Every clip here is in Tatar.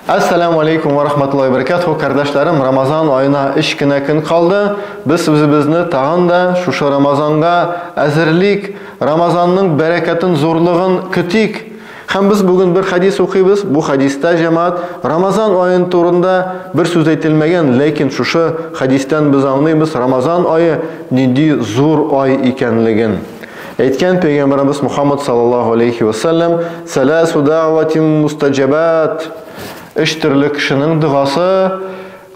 Әссәламү алейкум вә рахматуллаһи вә бәрәкәтүһ, кардәшләрем, Рамазан аена өч кенә көн калды. Без үзебезне тагын да шушы Рамазанга әзерлик, Рамазанның бәрәкәтен, зурлыгын көтик. Һәм без бүген бер хәдис укыйбыз. Бу хәдистә, җәмәгать, Рамазан аен турында бер сүз әйтелмәгән, ләкин шушы хәдистән без аңлыйбыз Рамазан ае нинди зур ай икәнлеген. Әйткән пәйгамбәребез Мухаммад саллаллаһу алейхи ва саллям, "Саласу дa'ватин мустаҗабат." Өч төрле кешенең догасы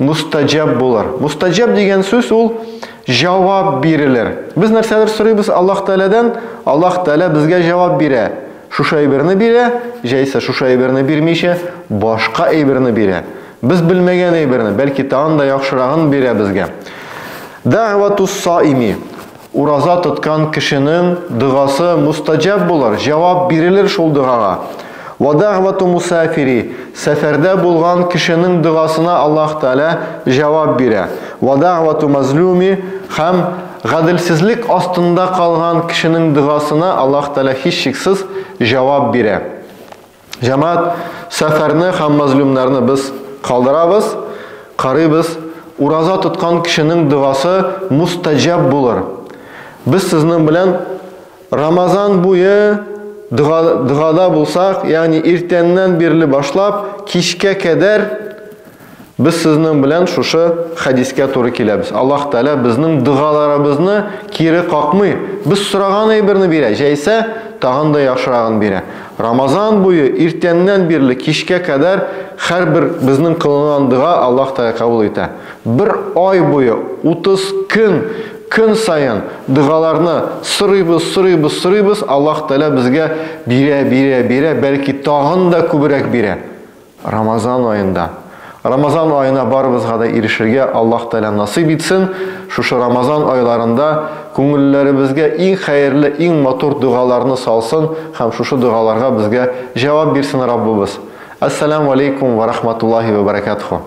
мустаҗаб булыр. Мустаҗаб дигән сүз ул җавап бирелер. Без нәрсәдер сорыйбыз Аллаһ Тәгаләдән, Аллаһ Тәгалә безгә җавап бирә. Шушы әйберне бирә, җәйсә шушы әйберне бирмичә, башка әйберне бирә. Без белмәгән әйберне, бәлки тагын да яхшырагын бирә безгә. Дәгъватус саими. Ураза тоткан кешенең догасы мустаҗаб булыр, җавап бирелер шул догага. Ва дәгъвату мусафири, сәфәрдә булган кешенең догасына Аллаһ Тәгалә җавап бирә. Ва дәгъвату мазлуми, һәм гаделсезлек астында калган кешенең догасына Аллаһ Тәгалә һичшиксез җавап бирә. Җәмәгать, сәфәрне һәм мазлумнарны без калдырабыз, карыйбыз. Ураза тоткан кешенең догасы мустаҗаб булыр. Без сезнең белән Рамазан буе дога, догада булсак, ягъни иртәннән бирле башлап, кичкә кадәр Без сезнең белән шушы хәдискә туры киләбез. Аллаһ Тәгалә безнең догаларыбызны кире какмый. Без сораган әйберне бирә, җәйсә тагын да яхшырагын бирә. Рамазан буе иртәннән бирле кичкә кадәр һәрбер безнең кылынган дога Аллаһ Тәгалә кабул итә. Бер ай буе 30 көн көн саен догаларны сорыйбыз, сорыйбыз, сорыйбыз, Аллаһ Тәгалә безгә бирә, бирә, бирә, бәлки тагын да күбрәк бирә. Рамазан аенда. Рамазан аена барыбызга да ирешергә Аллаһ Тәгалә насыйп итсен. Шушы Рамазан айларында күңелләребезгә иң хәерле, иң матур догаларны салсын һәм шушы догаларга безгә җавап бирсен Раббыбыз. Әссәламү алейкум ва рахматуллаһи ва баракатуху.